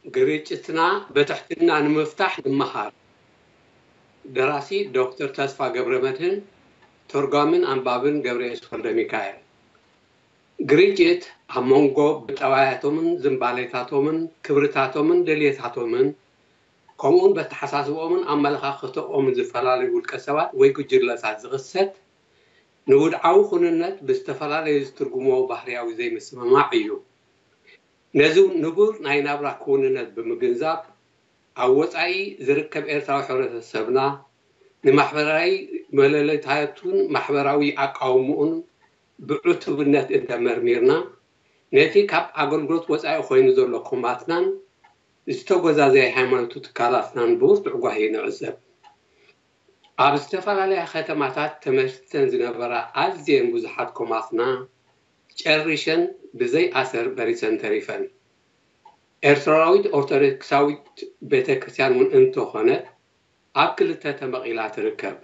ግርጭትና ብትሕትና ንምፍታሕ ንመሃር። ደራሲ ዶክተር ተስፋ ገብረመድህን፣ ተርጓምን ኣንባብን ገብረየሱስ ወልደሚካኤል። ግርጭት ኣብ መንጎ ብጠባያቶምን ዝንባሌታቶምን ክብርታቶምን ድልየታቶምን ከምኡውን በተሓሳስብኦምን ኣመለኻኽተኦምን ዝተፈላለዩ ውልቀ ሰባት ወይ ጉጅለታት ዝኽሰት ንውድዓዊ ኩንነት ብዝተፈላለዩ ዝትርጉምዎ ባህርያዊ ዘይምስምማዕ እዩ። ነዚ ንቡር ናይ ናብራ ክውንነት ብምግንዛብ፣ ኣብ ወጻኢ ዝርከብ ኤርትራዊ ሕብረተሰብና ንማሕበራዊ መለለታቱን ማሕበራዊ ኣቃውምኡን ብዕቱብነት እንተመርሚርና፣ ነቲ ካብ ኣገልግሎት ወጻኢ ኮይኑ ዘሎ ኮማትናን ዝተጎዛዘየ ሃይማኖቱ ትካላትናን ብብርቱዕ ጓሂ ንዕዘብ። ኣብ ዝተፈላለያ ከተማታት ተመስሪተን ዝነበራ ኣዝየን ብዙሓት ኮማትና ጨሪሸን ብዘይ ኣሰር በሪሰን ተሪፈን። ኤርትራዊት ኦርቶዶክሳዊት ቤተ ክርስቲያን እውን እንተኾነት ኣብ ክልተ ተመቒላ ትርከብ።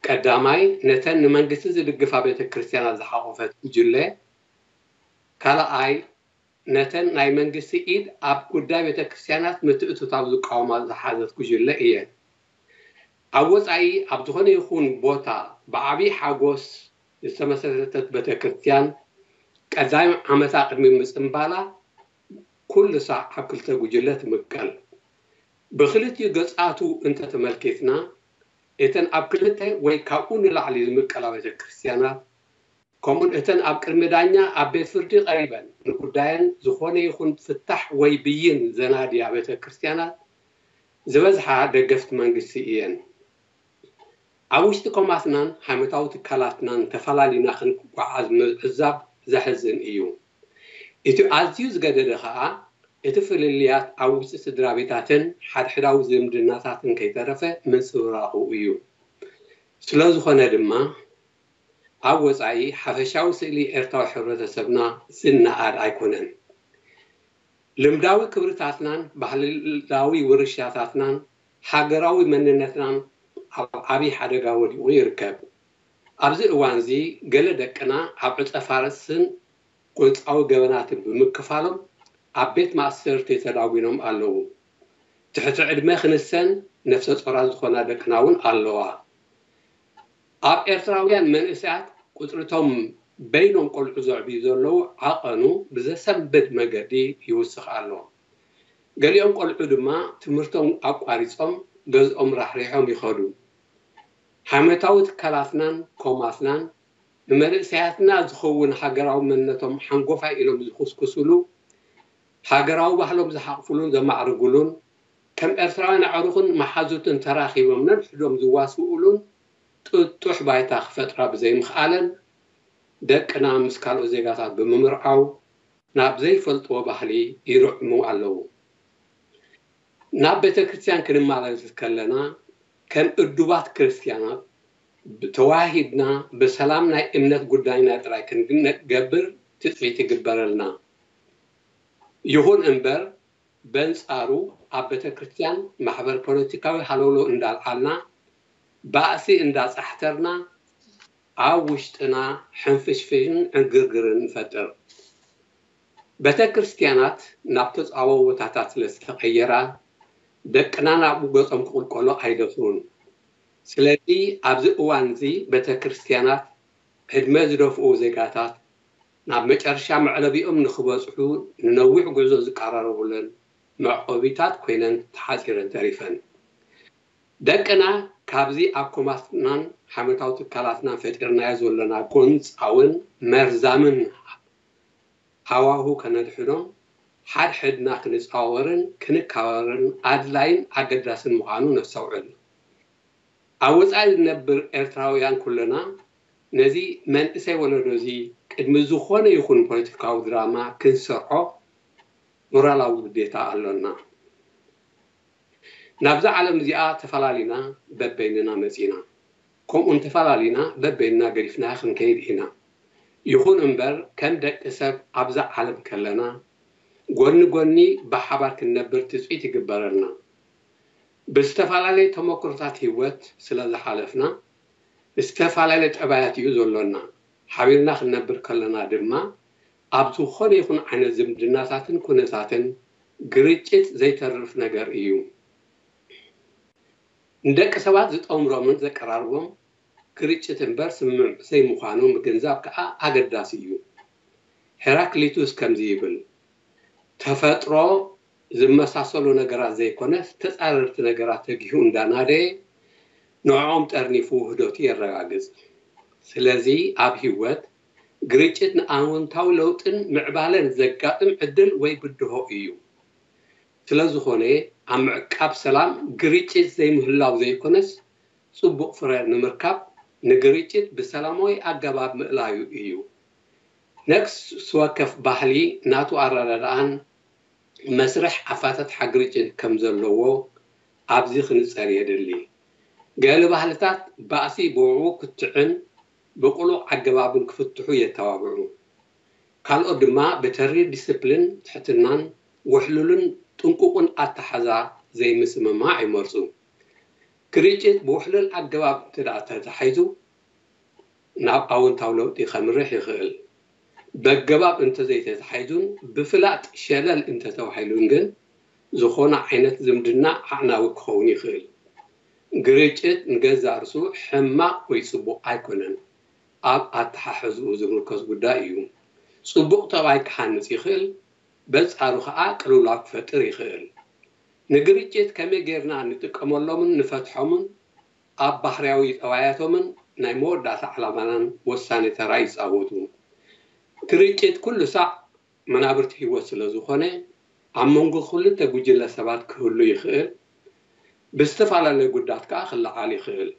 ቀዳማይ ነተን ንመንግስቲ ዝድግፋ ቤተ ክርስቲያናት ዝሓቖፈት ጉጅለ፣ ካልኣይ ነተን ናይ መንግስቲ ኢድ ኣብ ጉዳይ ቤተ ክርስቲያናት ምትእትታው ዝቃወማ ዝሓዘት ጉጅለ እየን። ኣብ ወጻኢ ኣብ ዝኾነ ይኹን ቦታ ብዓብዪ ሓጎስ ዝተመሰረተት ቤተ ክርስቲያን ቀዳሚ ዓመታ ቅድሚ ምጽንባላ ኩሉ ሳዕ ኣብ ክልተ ጉጅለ ትምቀል። ብክልቲኡ ገጻቱ እንተተመልኪትና እተን ኣብ ክልተ ወይ ካብኡ ንላዕሊ ዝምቀላ ቤተ ክርስቲያናት ከምኡን እተን ኣብ ቅድሚ ዳኛ ኣብ ቤት ፍርዲ ቀሪበን ንጉዳየን ዝኾነ ይኹን ፍታሕ ወይ ብይን ዘናድያ ቤተ ክርስቲያናት ዝበዝሓ ደገፍቲ መንግስቲ እየን። ኣብ ውሽጢ ኮማትናን ሃይማኖታዊ ትካላትናን ተፈላሊና ክንጓዓዝ ምዕዛብ ዘሕዝን እዩ። እቲ ኣዝዩ ዝገደደ ከኣ እቲ ፍልልያት ኣብ ውሽጢ ስድራ ቤታትን ሓድሕዳዊ ዝምድናታትን ከይተረፈ ምንጽብራቑ እዩ። ስለ ዝኾነ ድማ ኣብ ወጻኢ ሓፈሻዊ ስእሊ ኤርትራዊ ሕብረተሰብና ዝነኣድ ኣይኮነን። ልምዳዊ ክብርታትናን ባህላዊ ውርሻታትናን ሃገራዊ መንነትናን ኣብ ዓብዪ ሓደጋ ወዲቑ ይርከብ። ኣብዚ እዋንዚ ገለ ደቅና ኣብ ዕጸ ፋርስን ጎንጻዊ ገበናትን ብምክፋሎም ኣብ ቤት ማእሰርቲ ተዳጒኖም ኣለዉ። ትሕቲ ዕድመ ክንሰን ነፍሰ ጾራት ዝኾና ደቅና እውን ኣለዋ። ኣብ ኤርትራውያን መንእሰያት ቁጽሪ እቶም በይኖም ቆልዑ ዘዕብዩ ዘለዉ ዓቐኑ ብዘሰንብድ መገዲ ይውስኽ ኣሎ። ገሊኦም ቆልዑ ድማ ትምህርቶም ኣቋሪጾም ገዝኦም ራሕሪሖም ይኸዱ። ሃይማኖታዊ ትካላትናን ኮማትናን ንመንእሰያትና ዝኸውን ሃገራዊ መንነቶም ሓንጎፋይ ኢሎም ዝኹስኩስሉ፣ ሃገራዊ ባህሎም ዝሓቕፍሉን ዘማዕርጉሉን፣ ከም ኤርትራውያን ኣዕሩኽን መሓዙትን ተራኺቦም ነንሕዶም ዝዋስኡሉን ጥጡሕ ባይታ ክፈጥራ ብዘይምኽኣለን፣ ደቅና ምስ ካልኦት ዜጋታት ብምምርዓው ናብ ዘይፈልጥዎ ባህሊ ይርዕሙ ኣለዉ። ናብ ቤተ ክርስቲያን ክንመላለስ ከለና ከም እዱባት ክርስትያናት ተዋሂድና ብሰላም ናይ እምነት ጉዳይና ጥራይ ክንገብር ትጽቢት ይግበረልና። ይኹን እምበር በንጻሩ ኣብ ቤተ ክርስቲያን ማሕበር ፖለቲካዊ ሃለውለው እንዳልዓልና ባእሲ እንዳጻሕተርና ኣብ ውሽጥና ሕንፍሽፍሽን ዕግርግርን ንፈጥር። ቤተ ክርስቲያናት ናብ ተጻውኦ ቦታታት ስለ ዝተቐየራ ደቅና ናብኡ ገጾም ክቕልቀሉ ኣይደፍሩን። ስለዚ ኣብዚ እዋንዚ ቤተ ክርስቲያናት ዕድመ ዝደፍኡ ዜጋታት ናብ መጨረሻ መዕለቢኦም ንኽበጽሑ ንነዊሕ ጉዕዞ ዝቀራረቡለን መዕቆቢታት ኮይነን ተሓጺረን ተሪፈን። ደቅና ካብዚ ኣብ ኮማትናን ሓመታዊ ትካላትናን ፈጢርናዮ ዘለና ጎንጻውን መርዛምን ሃዋሁ ከነድሕኖም ሓድሕድና ክንጻወርን ክንካወርን ኣድላይን ኣገዳስን ምዃኑ ነስተውዕል። ኣብ ወጻኢ ዝነብር ኤርትራውያን ኩለና ነዚ መንእሰይ ወለዶ እዚ ቅድሚ ዝኾነ ይኹን ፖለቲካዊ ድራማ ክንሰርዖ ሞራላዊ ግዴታ ኣሎና። ናብዛ ዓለም እዚኣ ተፈላሊና በበይንና መጺና፣ ከምኡን ተፈላሊና በበይንና ገዲፍናያ ክንከይድ ኢና። ይኹን እምበር ከም ደቂ ሰብ ኣብዛ ዓለም ከለና ጎኒ ጎኒ ብሓባር ክንነብር ትጽቢት ይግበረልና። ብዝተፈላለየ ተመክሮታት ህይወት ስለ ዝሓለፍና ዝተፈላለየ ጠባያት እዩ ዘሎና። ሓቢርና ክንነብር ከለና ድማ ኣብ ዝኾነ ይኹን ዓይነት ዝምድናታትን ኩነታትን ግርጭት ዘይተርፍ ነገር እዩ። ንደቂ ሰባት ዝጠምሮምን ዘቀራርቦም ግርጭት እምበር ስምምዕ ዘይምዃኑ ምግንዛብ ከኣ ኣገዳሲ እዩ። ሄራክሊቱስ ከምዚ ይብል፣ ተፈጥሮ ዝመሳሰሉ ነገራት ዘይኮነስ ተጻረርቲ ነገራት ተጊሁ እንዳናደየ ንዕኦም ጠርኒፉ ውህደቱ የረጋግጽ። ስለዚ ኣብ ህይወት ግርጭት ንኣወንታዊ ለውጥን ምዕባለን ዘጋጥም ዕድል ወይ ብድሆ እዩ። ስለዝኾነ ኣብ ምዕቃብ ሰላም ግርጭት ዘይምህላው ዘይኮነስ ጽቡቕ ፍረ ንምርካብ ንግርጭት ብሰላማዊ ኣገባብ ምእላዩ እዩ። ነፍሲ ወከፍ ባህሊ ናቱ ኣረዳድኣን መስርሕ ኣፈታትሓ ግርጭት ከም ዘለዎ ኣብዚ ክንጸር የድሊ። ገለ ባህልታት ባእሲ ብእኡ ክትዕን ብቕሉዕ ኣገባብን ክፍትሑ የተባብዑ። ካልኦት ድማ ብተሪር ዲስፕሊን፣ ትሕትናን ውሕሉልን ጥንቁቕን ኣተሓዛ ዘይምስምማዕ ይመርጹ። ግርጭት ብውሕሉል ኣገባብ እንተ ደኣ ተታሒዙ ናብ ኣወንታዊ ለውጢ ከምርሕ ይኽእል። በገባብ እንተዘይተታሒዙን ብፍላጥ ሸለል እንተተባሂሉን ግን ዝኾነ ዓይነት ዝምድና ኣዕናዊ ክኸውን ይኽእል። ግርጭት ንገዛእ ርእሱ ሕማቕ ወይ ጽቡቕ ኣይኮነን። ኣብ ኣተሓሕዝኡ ዝምርኮስ ጉዳይ እዩ። ጽቡቕ ጠባይ ክሃንጽ ይኽእል፣ በጻሩ ኸኣ ቅልውላው ክፈጥር ይኽእል። ንግርጭት ከመይ ጌርና ንጥቀመሎምን ንፈትሖምን ኣብ ባህርያዊ ጠባያቶምን ናይ መወዳእታ ዕላማናን ወሳኒ ተራ ይጻወቱ። ግርጭት ኩሉ ሳዕ መናብርቲ ህይወት ስለ ዝኾነ ኣብ መንጎ ክልተ ጉጅለ ሰባት ክህሉ ይኽእል፣ ብዝተፈላለዩ ጉዳት ከኣ ክለዓል ይኽእል።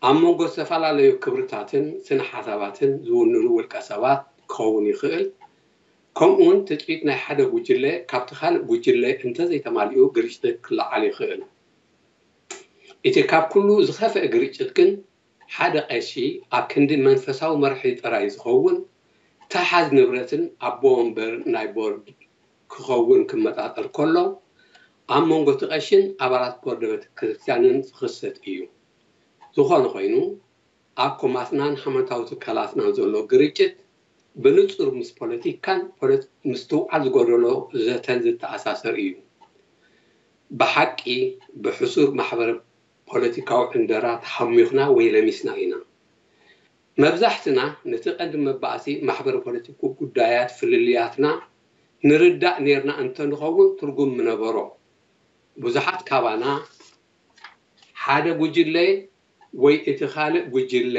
ኣብ መንጎ ዝተፈላለዩ ክብርታትን ስነ ሓሳባትን ዝውንኑ ውልቀ ሰባት ክኸውን ይኽእል። ከምኡውን ትጽቢት ናይ ሓደ ጉጅለ ካብቲ ካልእ ጉጅለ እንተዘይተማሊኡ ግርጭት ክለዓል ይኽእል። እቲ ካብ ኩሉ ዝኸፍአ ግርጭት ግን ሓደ ቀሺ ኣብ ክንዲ መንፈሳዊ መርሒ ጥራይ ዝኸውን ተሓዝ ንብረትን ኣቦ ወንበር ናይ ቦርድ ክኸውን ክመጣጠር ከሎ ኣብ መንጎ እቲ ቀሽን ኣባላት ቦርድ ቤተ ክርስቲያንን ዝኽሰት እዩ። ዝኾነ ኮይኑ ኣብ ኮማትናን ሃይማኖታዊ ትካላትናን ዘሎ ግርጭት ብንጹር ምስ ፖለቲካን ፖለቲ- ምስትውዓል ዝጎደሎ ዘተን ዝተኣሳሰር እዩ። ብሓቂ ብሕሱር ማሕበረ ፖለቲካዊ ዕንደራ ተሃሚኽና ወይ ለሚስና ኢና። መብዛሕትና ነቲ ቀንዲ መባእሲ ማሕበረ ፖለቲኩ ጉዳያት ፍልልያትና ንርዳእ ኔርና እንተንኸውን ትርጉም ምነበሮ። ብዙሓት ካባና ሓደ ጉጅለ ወይ እቲ ካልእ ጉጅለ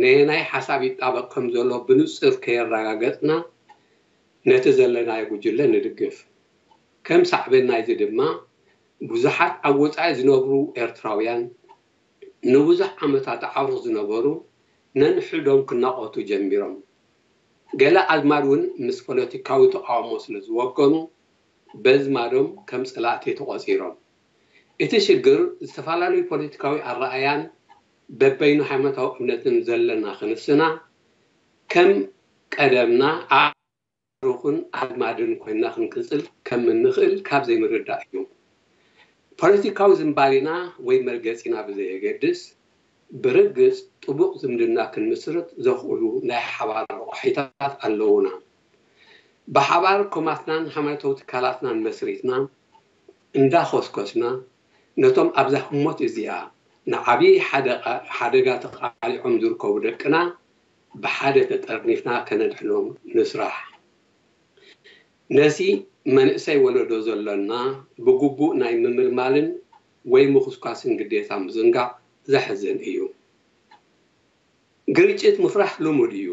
ነየናይ ሓሳብ ይጣበቕ ከም ዘሎ ብንጹር ከየረጋገጽና ነቲ ዘለናዮ ጉጅለ ንድግፍ። ከም ሳዕቤን ናይዚ ድማ ብዙሓት ኣብ ወጻኢ ዝነብሩ ኤርትራውያን ንብዙሕ ዓመታት ኣዕሩኽ ዝነበሩ ነንሕዶም ክናቖቱ ጀሚሮም። ገለ ኣዝማድ እውን ምስ ፖለቲካዊ ተቓውሞ ስለ ዝወገኑ በዝማዶም ከም ጸላእቲ ተቖጺሮም። እቲ ሽግር ዝተፈላለዩ ፖለቲካዊ ኣረኣያን በበይኑ ሃይማኖታዊ እምነትን ዘለና ክንስና ከም ቀደምና ኣዕሩኽን ኣዝማድን ኮይንና ክንቅጽል ከም እንኽእል ካብ ዘይምርዳእ እዩ። ፖለቲካዊ ዝንባሌና ወይ መርገጺና ብዘየገድስ ብርግጽ ጥቡቕ ዝምድና ክንምስርት ዘኽእሉ ናይ ሓባር ረቋሒታት ኣለዉና። ብሓባር ኮማትናን ሃይማኖታዊ ትካላትናን መስሪትና እንዳኾስኮስና ነቶም ኣብዛ ህሞት እዚኣ ንዓብዪ ሓደጋ ተቓሊዖም ዝርከቡ ደቅና ብሓደ ተጠርኒፍና ከነድሕኖም ንስራሕ። ነዚ መንእሰይ ወለዶ ዘሎና ብግቡእ ናይ ምምልማልን ወይ ምኹስኳስን ግዴታ ምዝንጋዕ ዘሕዝን እዩ። ግርጭት ምፍራሕ ልሙድ እዩ።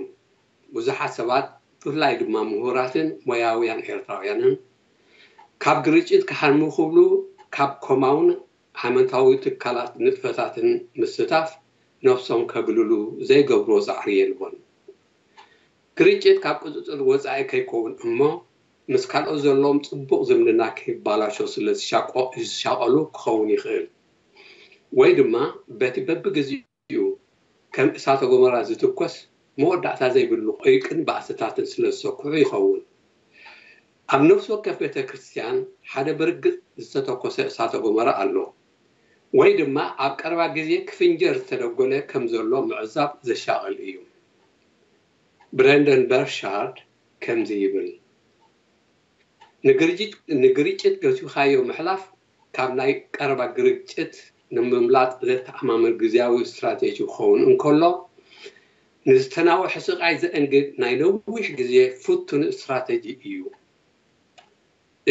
ብዙሓት ሰባት ብፍላይ ድማ ምሁራትን ሞያውያን ኤርትራውያንን ካብ ግርጭት ክሓልሙ ክብሉ ካብ ኮማውን ሃይማኖታዊ ትካላት ንጥፈታትን ምስታፍ ነብሶም ከግልሉ ዘይገብርዎ ጻዕሪ የልቦን። ግርጭት ካብ ቁጽጽር ወጻኢ ከይከውን እሞ ምስ ካልኦት ዘለዎም ጽቡቕ ዝምድና ከይባላሾ ስለ ዝሻቆ- ዝሻቐሉ ክኸውን ይኽእል። ወይ ድማ በቲ በብግዜኡ ከም እሳተ ጎመራ ዝትኮስ መወዳእታ ዘይብሉ ቆይቅን ባእስታትን ስለ ዝሰክሑ ይኸውን። ኣብ ነፍሲ ወከፍ ቤተ ክርስቲያን ሓደ ብርግጽ ዝተተኮሰ እሳተ ጎመራ ኣሎ። ወይ ድማ ኣብ ቀረባ ግዜ ክፍንጀር ዝተደጎለ ከም ዘሎ ምዕዛብ ዘሻቕል እዩ። ብረንደን በርሻርድ ከምዚ ይብል፣ ንግርጭት ገሲኻዮ ምሕላፍ ካብ ናይ ቀረባ ግርጭት ንምምላጥ ዘተኣማምን ግዝያዊ ስትራቴጂ ክኸውን እንከሎ፣ ንዝተናውሐ ስቓይ ዘእንግድ ናይ ነዊሕ ግዜ ፍቱን ስትራቴጂ እዩ።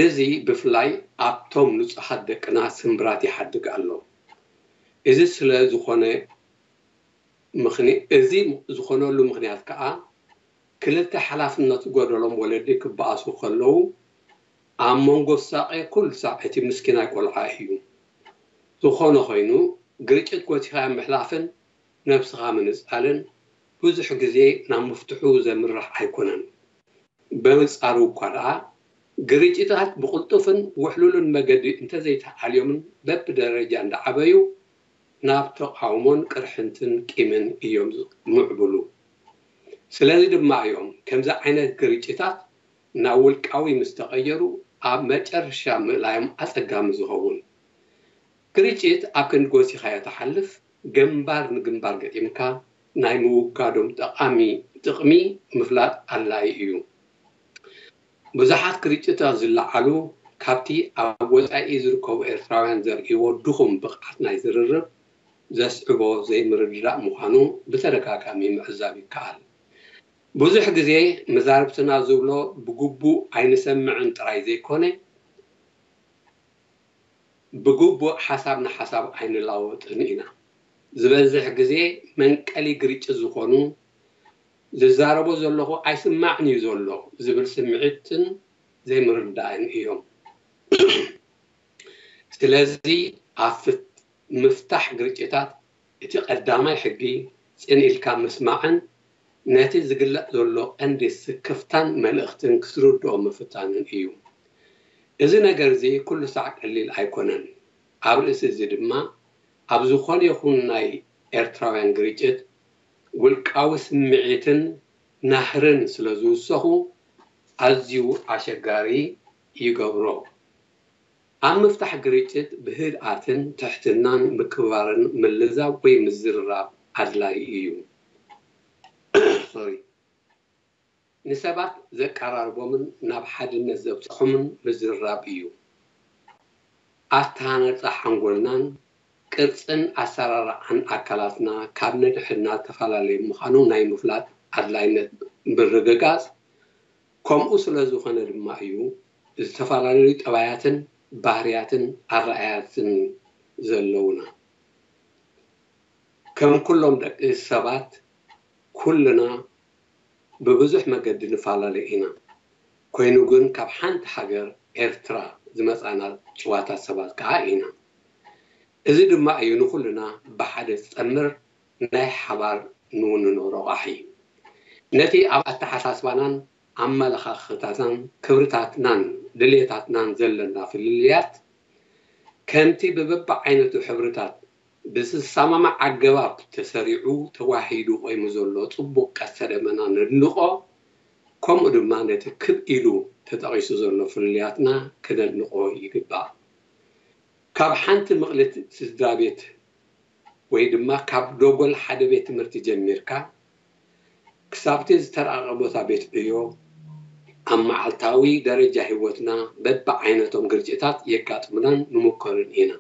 እዚ ብፍላይ ኣብቶም ንጹሃት ደቅና ስምብራት ይሓድግ ኣሎ። እዚ ስለ ዝኾነ እዚ ዝኾነሉ ምኽንያት ከኣ ክልተ ሓላፍነት ዝጎደሎም ወለዲ ክበኣሱ ከለዉ ኣብ መንጎ ዝሳቐየ ኩሉ ሳዕ እቲ ምስኪናይ ቆልዓ እዩ። ዝኾነ ኮይኑ ግርጭት ጎቲኻ ምሕላፍን ነብስኻ ምንጻልን ብዙሕ ግዜ ናብ ምፍትሑ ዘምርሕ ኣይኮነን። በንጻሩ እኳ ደኣ ግርጭታት ብቕልጡፍን ውሕሉልን መገዲ እንተዘይተዓልዮምን በብደረጃ እንዳዓበዩ ናብ ተቓውሞን ቅርሕንትን ቂምን እዮም ዝምዕብሉ። ስለዚ ድማ እዮም ከምዚ ዓይነት ግርጭታት ናብ ውልቃዊ ምስ ተቐየሩ ኣብ መጨረሻ ምእላዮም ኣጸጋሚ ዝኸውን። ግርጭት ኣብ ክንዲ ጎሲኻዮ ትሓልፍ፣ ግንባር ንግንባር ገጢምካ ናይ ምውጋዶም ጠቓሚ ጥቕሚ ምፍላጥ ኣድላዪ እዩ። ብዙሓት ግርጭታት ዝለዓሉ ካብቲ ኣብ ወጻኢ ዝርከቡ ኤርትራውያን ዘርእይዎ ድኹም ብቕዓት ናይ ዝርርብ ዘስዕቦ ዘይምርድዳእ ምዃኑ ብተደጋጋሚ ምዕዛብ ይከኣል። ብዙሕ ግዜ መዛርብትና ዝብሎ ብግቡእ ኣይንሰምዕን ጥራይ ዘይኮነ፣ ብግቡእ ሓሳብ ንሓሳብ ኣይንላወጥን ኢና። ዝበዝሕ ግዜ መንቀሊ ግርጭት ዝኾኑ ዝዛረቦ ዘለኹ ኣይስማዕን እዩ ዘሎ ዝብል ስምዒትን ዘይምርዳእን እዮም። ስለዚ ኣብ ምፍታሕ ግርጭታት እቲ ቀዳማይ ሕጊ ጽን ኢልካ ምስማዕን ነቲ ዝግለጽ ዘሎ ቀንዲ ስክፍታን መልእኽትን ክትርድኦ ምፍታንን እዩ። እዚ ነገር እዚ ኩሉ ሳዕ ቀሊል ኣይኮነን። ኣብ ርእሲ እዚ ድማ ኣብ ዝኾነ ይኹን ናይ ኤርትራውያን ግርጭት ውልቃዊ ስምዒትን ናህርን ስለ ዝውሰኹ ኣዝዩ ኣሸጋሪ ይገብሮ። ኣብ ምፍታሕ ግርጭት ብህድኣትን ትሕትናን ምክብባርን ምልዛብ ወይ ምዝርራብ ኣድላዪ እዩ። ሶሪ። ንሰባት ዘቀራርቦምን ናብ ሓድነት ዘብጽሖምን ምዝርራብ እዩ። ኣተሃናንጻ ሓንጎልናን ቅርጽን ኣሰራርዓን ኣካላትና ካብ ነንሕድና ተፈላለየ ምዃኑ ናይ ምፍላጥ ኣድላይነት ምርግጋጽ፣ ከምኡ ስለ ዝኾነ ድማ እዩ ዝተፈላለዩ ጠባያትን ባህርያትን ኣረኣያትን ዘለውና። ከም ኩሎም ደቂ ሰባት ኩልና ብብዙሕ መገዲ ንፈላለ ኢና። ኮይኑ ግን ካብ ሓንቲ ሃገር ኤርትራ ዝመጻና ጭዋታት ሰባት ከኣ ኢና። እዚ ድማ እዩ ንኹልና ብሓደ ዝጠምር ናይ ሓባር ንውንኖ ረቋሒ። ነቲ ኣብ ኣተሓሳስባናን ኣመለኻኽታናን ክብርታትናን ድሌታትናን ዘለና ፍልልያት ከምቲ ብበብዓይነቱ ሕብርታት ብዝሰማማዕ ኣገባብ ተሰሪዑ ተዋሂዱ ቆይሙ ዘሎ ጽቡቕ ቀስተ ደመና ነድንቖ፣ ከምኡ ድማ ነቲ ክብ ኢሉ ተጠቒሱ ዘሎ ፍልልያትና ክነድንቖ ይግባእ። ካብ ሓንቲ ምቕልት ስድራ ቤት ወይ ድማ ካብ ዶጎል ሓደ ቤት ትምህርቲ ጀሚርካ ክሳብቲ ዝተራቐቐ ቦታ ቤት ዕዮ፣ ኣብ መዓልታዊ ደረጃ ህይወትና በብዓይነቶም ግርጭታት የጋጥሙናን ንምከሩን ኢና።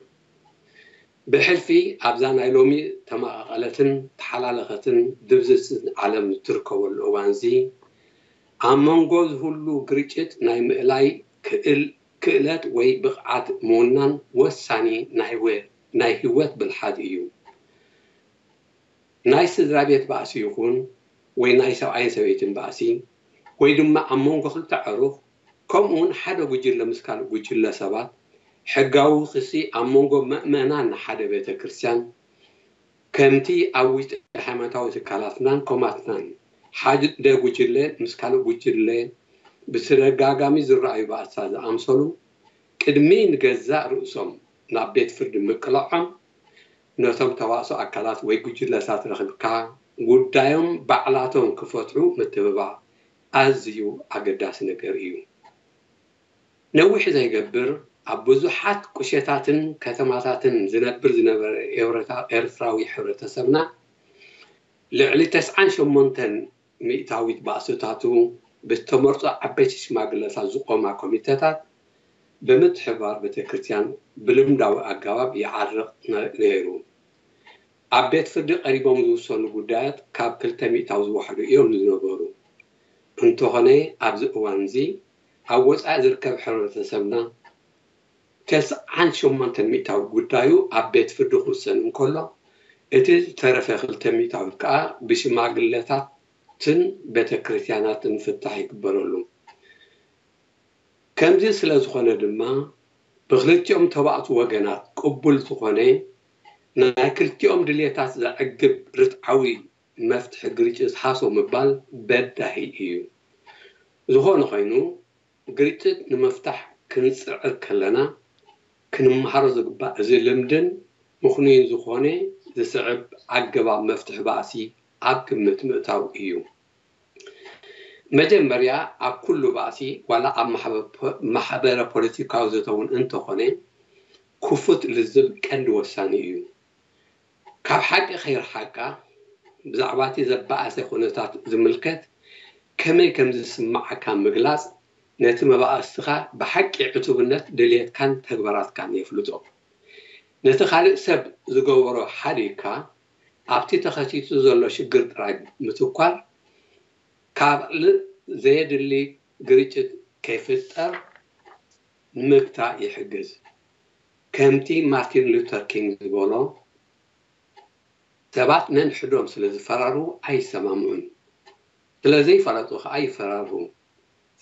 ብሕልፊ ኣብዛ ናይ ሎሚ ተመቓቐለትን ተሓላለኸትን ድብዝዝን ዓለም እትርከበሉ እዋንዚ፣ ኣብ መንጎ ዝህሉ ግርጭት ናይ ምእላይ ክእል ክእለት ወይ ብቕዓት ምውናን ወሳኒ ናይ ህይወት ብልሓት እዩ። ናይ ስድራ ቤት ባእሲ ይኹን ወይ ናይ ሰብኣይን ሰበይትን ባእሲ ወይ ድማ ኣብ መንጎ ክልተ ኣዕሩኽ ከምኡ እውን ሓደ ጉጅለ ምስ ካልእ ጉጅለ ሰባት ሕጋዊ ክሲ ኣብ መንጎ ምእመናን ሓደ ቤተ ክርስቲያን ከምቲ ኣብ ውሽጢ ሃይማኖታዊ ትካላትናን ኮማትናን ሓደ ጉጅለ ምስ ካልእ ጉጅለ ብተደጋጋሚ ዝረኣዩ ባእስታት ዝኣምሰሉ ቅድሚ ንገዛእ ርእሶም ናብ ቤት ፍርዲ ምቅላዖም ነቶም ተዋስኦ ኣካላት ወይ ጉጅለታት ረኺብካ ጉዳዮም ባዕላቶም ክፈትሑ ምትብባዕ ኣዝዩ ኣገዳሲ ነገር እዩ። ነዊሕ ዘይገብር ኣብ ብዙሓት ቁሸታትን ከተማታትን ዝነብር ዝነበረ ኤርትራዊ ሕብረተሰብና ልዕሊ ተስዓን ሸሞንተን ሚእታዊት ባእስታቱ ብዝተመርጹ ዓበይቲ ሽማግለታት ዝቖማ ኮሚተታት ብምትሕብባር ቤተክርስትያን ብልምዳዊ ኣገባብ ይዓርቕ ነ- ነይሩ። ኣብ ቤት ፍርዲ ቀሪቦም ዝውሰኑ ጉዳያት ካብ ክልተ ሚእታዊ ዝወሓዱ እዮም ዝነበሩ። እንተኾነ ኣብዚ እዋን እዚ ኣብ ወጻኢ ዝርከብ ሕብረተሰብና ተስዓን ሸሞንተን ሚእታዊ ጉዳዩ ኣብ ቤት ፍርዲ ክውሰን እንከሎ እቲ ዝተረፈ ክልተ ሚእታዊ ከኣ ብሽማግለታትን ቤተክርስትያናትን ፍታሕ ይግበረሉ። ከምዚ ስለ ዝኾነ ድማ ብክልቲኦም ተባእቱ ወገናት ቅቡል ዝኾነ ናይ ክልቲኦም ድልየታት ዘዕግብ ርትዓዊ መፍትሒ ግርጭት ሃሰው ምባል በዳሂ እዩ። ዝኾነ ኮይኑ ግርጭት ንምፍታሕ ክንጽዕር ከለና ክንመሃሮ ዝግባእ እዚ ልምድን ምኽኑይን ዝኾነ ዝስዕብ ኣገባብ መፍትሒ ባእሲ ኣብ ግምት ምእታው እዩ። መጀመርያ ኣብ ኩሉ ባእሲ ዋላ ኣብ ማሕበ- ማሕበረ ፖለቲካዊ ዘተ እውን እንተኾነ ክፉት ልዝብ ቀንዲ ወሳኒ እዩ። ካብ ሓቂ ከይርሓቃ ብዛዕባ እቲ ዘበኣሰ ኩነታት ዝምልከት ከመይ ከም ዝስምዓካ ምግላጽ ነቲ መባእስትኻ ብሓቂ ዕቱብነት ድልየትካን ተግባራትካን የፍልጦ። ነቲ ካልእ ሰብ ዝገበሮ ሓዲግካ ኣብቲ ተኸሲቱ ዘሎ ሽግር ጥራይ ምትኳር ካልእ ዘየድሊ ግርጭት ከይፍጠር ንምግታእ ይሕግዝ። ከምቲ ማርቲን ሉተር ኪንግ ዝበሎ ሰባት ነንሕዶም ስለ ዝፈራርሁ ኣይሰማምዑን፣ ስለ ዘይፋለጡ ከኣ ይፈራርሁ፣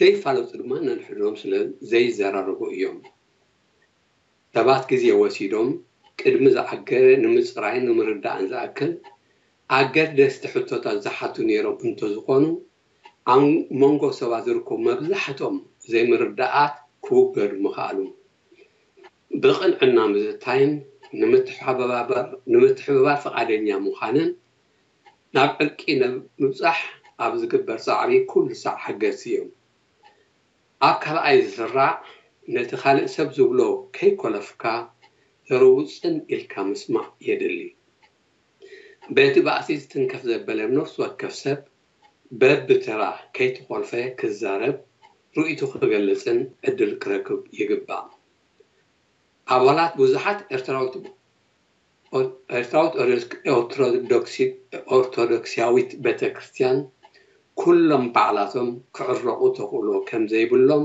ዘይፋለጡ ድማ ነንሕዶም ስለ ዘይዘራረቡ እዮም። ሰባት ግዜ ወሲዶም ቅድሚ ዝኣገረ ንምጽራይን ንምርዳእን ዝኣክል ኣገደስቲ ሕቶታት ዝሓቱ ነይሮም እንተዝኾኑ ኣብ መንጎ ሰባት ዝርከቡ መብዛሕቶም ዘይምርዳኣት ክውገዱ ምኽኣሉ። ብቕንዕና ምዝታይን ንምትሕብባር ንምትሕብባር ፍቓደኛ ምዃንን ናብ ዕርቂ ንምብጻሕ ኣብ ዝግበር ጻዕሪ ኩሉ ሳዕ ሓገዝቲ እዮም። ኣብ ካልኣይ ዝስራዕ ነቲ ካልእ ሰብ ዝብሎ ከይኮለፍካ ዘረቡ ጽን ኢልካ ምስማዕ የድሊ። በቲ ባእሲ ዝትንከፍ ዘበለ ነፍሲ ወከፍ ሰብ በብተራ ከይተኾልፈ ክዛረብ ርእይቱ ክገልጽን ዕድል ክረክብ ይግባእ። ኣባላት ብዙሓት ኤርትራዊት ኤርትራዊት ኦርቶዶክሲያዊት ቤተ ክርስቲያን ኩሎም ባዕላቶም ክዕረቑ ተኽእሎ ከም ዘይብሎም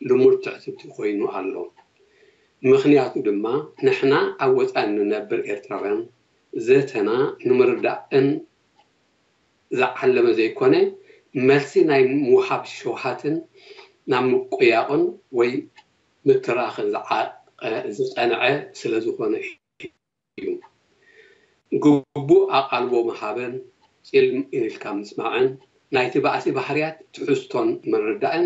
ልሙድ ትዕዝብቲ ኮይኑ ኣሎ። ምኽንያቱ ድማ ንሕና ኣብ ወፃኢ እንነብር ኤርትራውያን ዘተና ንምርዳእን ዝዓለመ ዘይኮነ መልሲ ናይ ምውሃብ ሸውሃትን ናብ ምቁያቕን ወይ ምትራኽን ዝዓቐ- ዝቐንዐ ስለ ዝኾነ እዩ። ግቡእ ኣቓልቦ ምሃብን ፂል ኢልካ ምስማዕን ናይቲ ባእሲ ባህርያት ትሕዝቶን ምርዳእን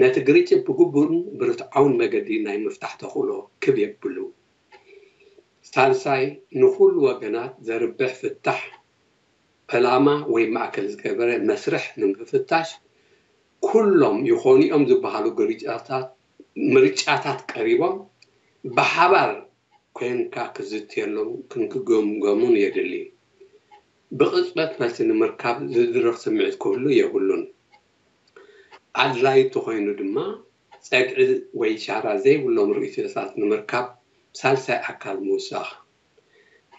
ነቲ ግርጭት ብግቡእን ብርትዓውን መገዲ ናይ ምፍታሕ ተኽእሎ ክብ የብሉ። ሳልሳይ ንኹሉ ወገናት ዘርብሕ ፍታሕ ዕላማ ወይ ማእከል ዝገበረ መስርሕ ንምፍታሽ ኩሎም ይኾኑ እዮም ዝበሃሉ ግርጫታት ምርጫታት ቀሪቦም ብሓባር ኮይንካ ክዝትየሎም ክንክገምገሙን የድሊ። ብቕጽበት መልሲ ንምርካብ ዝድረኽ ስምዒት ክህሉ የብሉን። ኣድላይ እንተኾይኑ ድማ ጸግዒ ወይ ሻራ ዘይብሎም ርእይቶታት ንምርካብ ሳልሳይ ኣካል ምውሳኽ።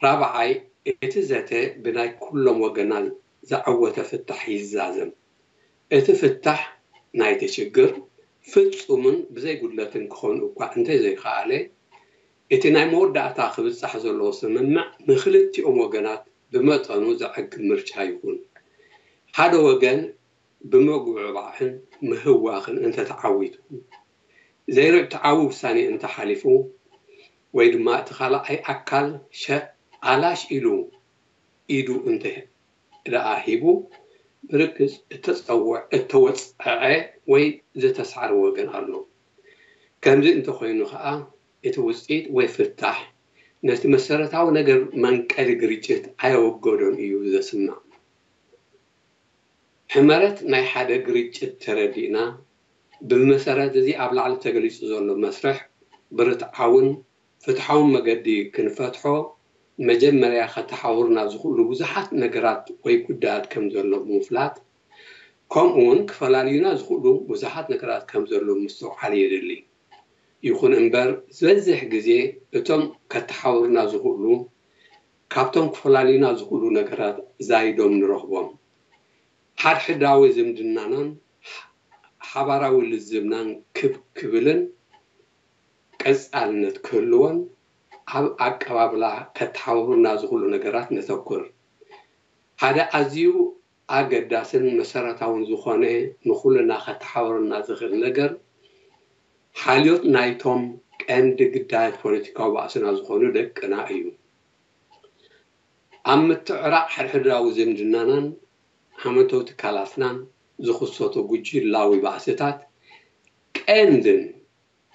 ራብዓይ እቲ ዘተ ብናይ ኩሎም ወገናት ዝዓወተ ፍታሕ ይዛዘም። እቲ ፍታሕ ናይቲ ሽግር ፍጹምን ብዘይ ጉድለትን ክኸውን እኳ እንተዘይከኣለ እቲ ናይ መወዳእታ ክብጻሕ ዘለዎ ስምምዕ ንኽልቲኦም ወገናት ብመጠኑ ዘዕግብ ምርጫ ይኹን። ሓደ ወገን ብምጉብዕባዕን ምህዋኽን እንተተዓዊቱ፣ ዘይርትዓዊ ውሳኔ እንተሓሊፉ፣ ወይ ድማ እቲ ካልኣይ ኣካል ሸ ኣላሽ ኢሉ ኢዱ እንተ ደኣ ሂቡ፣ ብርግጽ እተጸወ- እተወጽዐ ወይ ዝተሳዕረ ወገን ኣሎ። ከምዚ እንተኾይኑ ከኣ እቲ ውጽኢት ወይ ፍታሕ ነቲ መሰረታዊ ነገር መንቀሊ ግርጭት ኣየወገዶን እዩ ዘስምዕ። ሕመረት ናይ ሓደ ግርጭት ተረዲእና፣ ብመሰረት እዚ ኣብ ላዕሊ ተገሊጹ ዘሎ መስርሕ ብርትዓውን ፍትሓውን መገዲ ክንፈትሖ መጀመርያ ከተሓውሩና ዝኽእሉ ብዙሓት ነገራት ወይ ጉዳያት ከም ዘሎ ብምፍላጥ ከምኡ እውን ክፈላልዩና ዝኽእሉ ብዙሓት ነገራት ከም ዘለዉ ምስትውዓል የድሊ። ይኹን እምበር ዝበዝሕ ግዜ እቶም ከተሓውሩና ዝኽእሉ ካብቶም ክፈላልዩና ዝኽእሉ ነገራት ዛይዶም ንረኽቦም። ሓድሕዳዊ ዝምድናናን ሓባራዊ ልዝብናን ክብ ክብልን ቀጻልነት ክህልዎን ኣብ ኣቀባብላ ከተሓውሩና ዝኽእሉ ነገራት ነተኩር። ሓደ ኣዝዩ ኣገዳስን መሰረታውን ዝኾነ ንኹልና ከተሓውረና ዝኽእል ነገር ሓልዮት ናይቶም ቀንዲ ግዳያት ፖለቲካዊ ባእስና ዝኾኑ ደቅና እዩ። ኣብ ምትዕራቕ ሕድሕዳዊ ዝምድናናን ሃመተዊ ትካላትናን ዝኽሰቱ ጉጅላዊ ባእስታት ቀንድን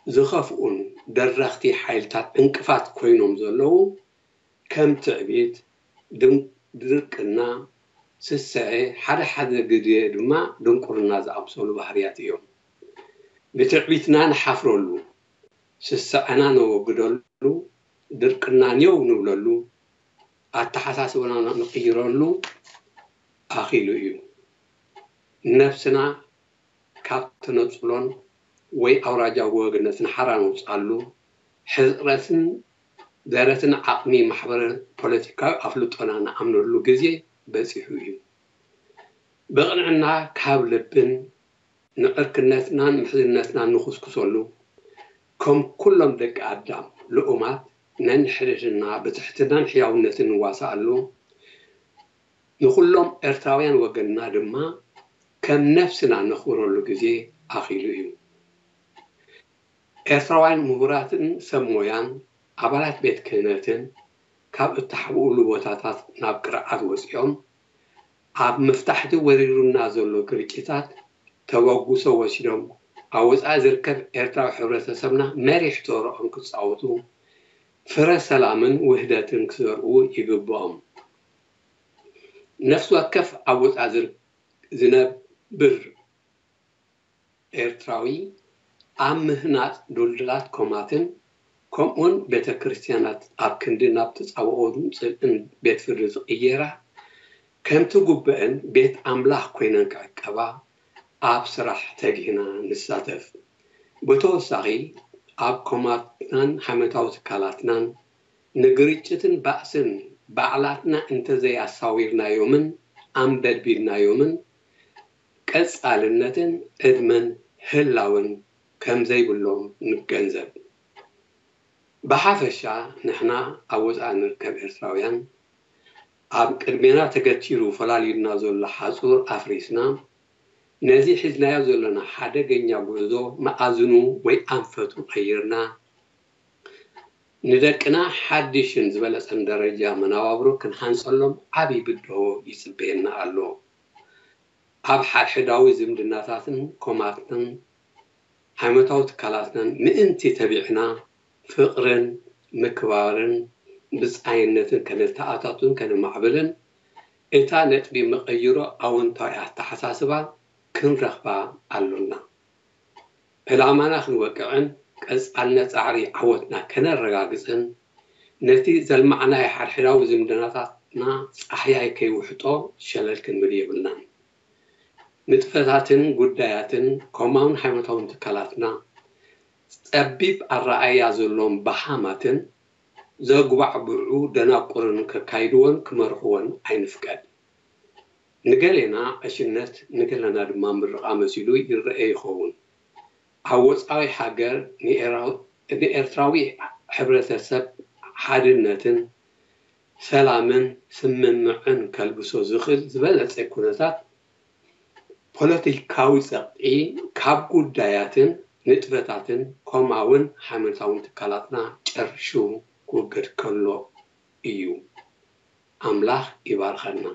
ዝኸፍኡን ደረኽቲ ሓይልታት ዕንቅፋት ኮይኖም ዘለዉ ከም ትዕቢት፣ ድርቅና፣ ስስዐ፣ ሓደ ሓደ ግዜ ድማ ድንቁርና ዝኣምሰሉ ባህርያት እዮም። ብትዕቢትና ንሓፍረሉ፣ ስስዐና ነወግደሉ፣ ድርቅና ኔው ንብለሉ፣ ኣተሓሳስባና ንቕይረሉ ኣኺሉ እዩ። ነብስና ካብ ተነጽሎን ወይ ኣውራጃዊ ወገነትን ሓራ ነውጻሉ፣ ሕጽረትን ደረትን ዓቕሚ ማሕበረ ፖለቲካዊ ኣፍልጦና ንኣምነሉ ግዜ በጺሑ እዩ። ብቕንዕና ካብ ልብን ንዕርክነትናን ምሕዝነትናን ንኹስኩሰሉ፣ ከም ኩሎም ደቂ ኣዳም ልኡማት ነንሕድሕድና ብትሕትናን ሕያውነትን ንዋሳኣሉ፣ ንኹሎም ኤርትራውያን ወገንና ድማ ከም ነፍስና ነኽብረሉ ግዜ ኣኺሉ እዩ። ኤርትራውያን ምሁራትን ሰብ ሞያን ኣባላት ቤት ክህነትን ካብ እተሓብኡሉ ቦታታት ናብ ቅርዓት ወጺኦም ኣብ ምፍታሕቲ ወሪሩና ዘሎ ግርጭታት ተበጉሶ ወሲዶም ኣብ ወጻኢ ዝርከብ ኤርትራዊ ሕብረተሰብና መሪሕ ተረኦም ክጻወቱ ፍረ ሰላምን ውህደትን ክዘርኡ ይግብኦም። ነፍሲ ወከፍ ኣብ ወጻኢ ዝነብር ኤርትራዊ ኣብ ምህናጽ ድልዱላት ኮማትን ከምኡውን ቤተ ክርስቲያናት ኣብ ክንዲ ናብ ተጻብኦን ጽልእን ቤት ፍርዲ ዝቕየራ ከምቲ ጉብአን ቤት ኣምላኽ ኮይነን ክዕቀባ ኣብ ስራሕ ተጊህና ንሳተፍ። ብተወሳኺ ኣብ ኮማትናን ሃይማኖታዊ ትካላትናን ንግርጭትን ባእስን ባዕላትና እንተዘይኣሳዊርናዮምን ኣንበድቢድናዮምን ቀጻልነትን ዕድመን ህላውን ከም ዘይብሎም ንገንዘብ። ብሓፈሻ ንሕና ኣብ ወጻኢ ንርከብ ኤርትራውያን ኣብ ቅድሜና ተገቲሩ ፈላልዩና ዘሎ ሓጹር ኣፍሪስና ነዚ ሒዝናዮ ዘለና ሓደገኛ ጉዕዞ መኣዝኑ ወይ ኣንፈቱ ቀይርና ንደቅና ሓድሽን ዝበለጸን ደረጃ መነባብሮ ክንሃንጸሎም ዓቢ ብድሆ ይጽበየና ኣሎ። ኣብ ሓድሕዳዊ ዝምድናታትን ኮማትናን ሃይማኖታዊ ትካላትናን ምእንቲ ተቢዕና ፍቕርን ምክባርን ብጻይነትን ከነተኣታቱን ከነማዕብልን እታ ነጥቢ መቐይሮ ኣወንታዊ ኣተሓሳስባ ክንረኽባ ኣሎና። ዕላማና ክንወቅዕን ቀጻልነት ጻዕሪ ዓወትና ከነረጋግጽን ነቲ ዘልማዕናዮ ሓድሕዳዊ ዝምድናታትና ጻህያይ ከይውሕጦ ሸለል ክንብል የብልናን። ንጥፈታትን ጉዳያትን ኮማውን ሃይማኖታውን ትካላትና ጸቢብ ኣረኣእያ ዘለዎም በሃማትን ዘጉባዕብዑ ደናቁርን ከካይድዎን ክመርሕዎን ኣይንፍቀድ። ንገሌና ዕሽነት ንገለና ድማ ምርቓ መሲሉ ይረአ ይኸውን። ኣብ ወጻኢ ሃገር ንኤርትራዊ ሕብረተሰብ ሓድነትን ሰላምን ስምምዕን ከልብሶ ዝኽእል ዝበለጸ ኩነታት ፖለቲካዊ ጸቕጢ ካብ ጉዳያትን ንጥፈታትን ኮማውን ሃይማኖታውን ትካላትና ጨርሹ ክውገድ ከሎ እዩ። ኣምላኽ ይባርኸና።